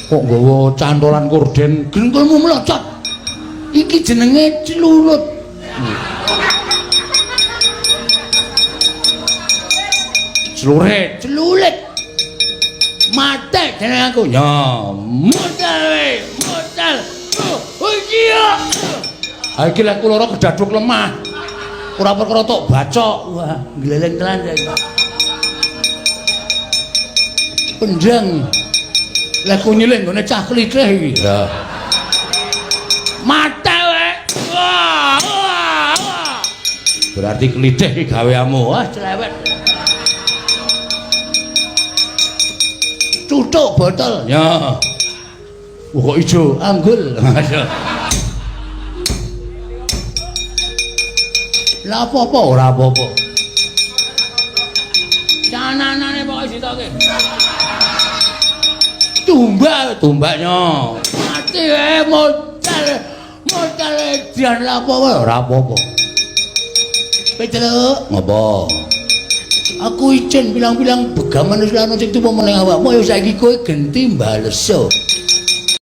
Kok nggawa cantolan korden, gengkulmu mlocot. Iki jenenge celurut. Celurit, celulit. Mate jeneng aku. Ya, modal we, modal. Oh iya. Ha iki lek kula kedaduk lemah. Ora perkara tok bacok. Wah, gleleng tenan saiki. Pendeng. Lek ku nyilih nggone cah klithih iki. Ya. Mate we. Wah, wah, wah. Berarti klithih iki gaweanmu. Wah, celewet. Tutuk botol. Ya. Wah, kok ijo anggul. Lah apa-apa ora apa-apa. Cananane pokoke sitoke. Tumbak, tumbaknya. Mati wae modal. Modal edian lah apa-apa ora apa-apa. Petruk, ngopo? Aku izin bilang-bilang begaman wis ana sing tuwa meneng awakmu ya saiki kowe genti mbaleso.